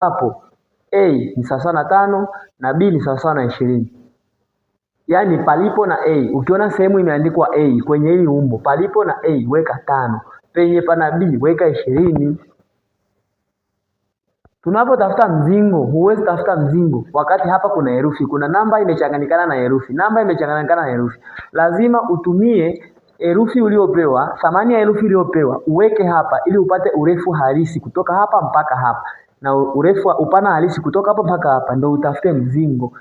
Ambapo A ni sawasawa na 5 na B ni sawasawa na 20. Yaani palipo na A, ukiona sehemu imeandikwa A kwenye hili umbo, palipo na A weka 5, penye pana B weka 20. Tunapotafuta mzingo, huwezi tafuta mzingo wakati hapa kuna herufi, kuna namba imechanganyikana na herufi, namba imechanganyikana na herufi. Lazima utumie herufi uliopewa, thamani ya herufi uliopewa uweke hapa ili upate urefu halisi kutoka hapa mpaka hapa, na urefu upana halisi kutoka hapa mpaka hapa, ndio utafute mzingo.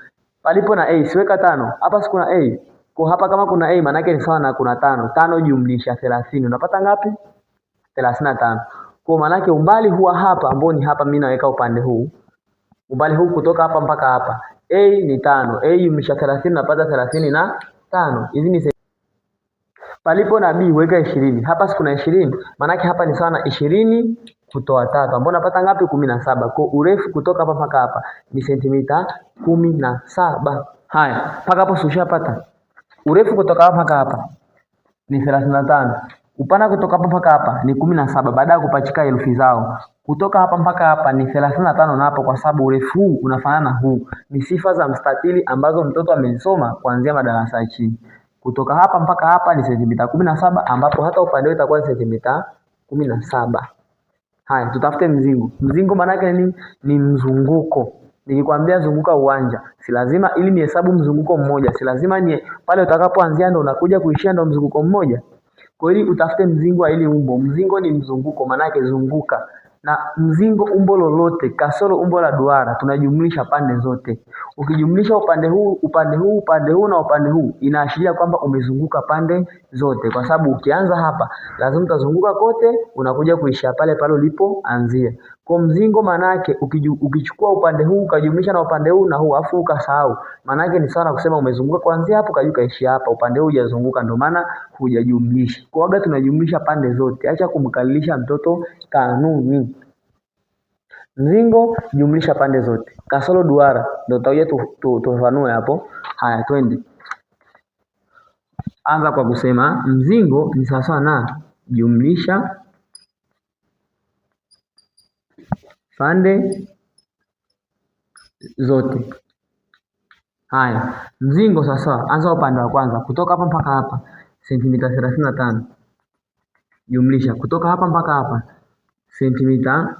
Palipo na A siweka 5, hapa si kuna A. Kwa hapa kama kuna A maana yake ni sawa na kuna 5. 5 jumlisha 30 unapata ngapi? 35. Kwa maana yake umbali huwa hapa ambao ni hapa, mimi naweka upande huu. Umbali huu kutoka hapa mpaka hapa. A ni 5. A jumlisha 30 unapata 35. Hizi ni palipo na B weka 20. Hapa si kuna 20, maana yake hapa ni sawa na 20 kutoa 3, ambao unapata ngapi? 17. Kwa urefu kutoka hapa mpaka hapa ni sentimita 17. Haya, mpaka hapo ushapata. Urefu kutoka hapa mpaka hapa ni 35. Upana kutoka hapa mpaka hapa ni 17 baada ya kupachika herufi zao. Kutoka hapa mpaka hapa ni 35 na hapo, kwa sababu urefu huu unafanana na huu. Ni sifa za mstatili ambazo mtoto amezisoma kuanzia madarasa ya chini. Kutoka hapa mpaka hapa ni sentimita 17, ambapo hata upande huu itakuwa ni sentimita 17. Haya, tutafute mzingo. Mzingo maana yake ni nini? Ni mzunguko. Nikikwambia zunguka uwanja, si lazima ili nihesabu mzunguko mmoja, si lazima ni pale utakapoanzia ndo unakuja kuishia ndo mzunguko mmoja. Kwa hiyo utafute mzingo wa ili umbo. Mzingo ni mzunguko, maana yake zunguka. Na mzingo umbo lolote kasoro umbo la duara tunajumlisha pande zote. Ukijumlisha upande huu, upande huu, upande huu na upande huu, inaashiria kwamba umezunguka pande zote, kwa sababu ukianza hapa lazima utazunguka kote, unakuja kuishia pale pale ulipoanzia. Kwa mzingo maana yake ukichukua upande huu ukajumlisha na upande huu na huu afu ukasahau, maana yake ni sawa na kusema umezunguka kuanzia hapo kaja kaishia hapa, upande huu hujazunguka, ndio maana hujajumlisha. Kwa waga tunajumlisha pande zote. Acha kumkalilisha mtoto kanuni. Mzingo jumlisha pande zote kasoro duara, ndio tutakuja tufafanue hapo. Haya, twende. Anza kwa kusema mzingo ni sawasawa na jumlisha pande zote. Haya, mzingo sawasawa, anza upande wa kwanza kutoka hapa mpaka hapa sentimita 35, jumlisha kutoka hapa mpaka hapa sentimita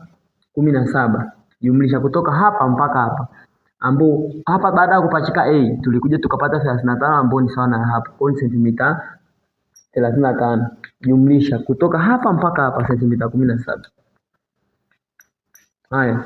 17, jumlisha kutoka hapa mpaka hapa, ambao hapa baada ya kupachika A tulikuja tukapata 35 ambao ni sawa na hapa, kwa sentimita 35, jumlisha kutoka hapa mpaka hapa sentimita 17. Haya,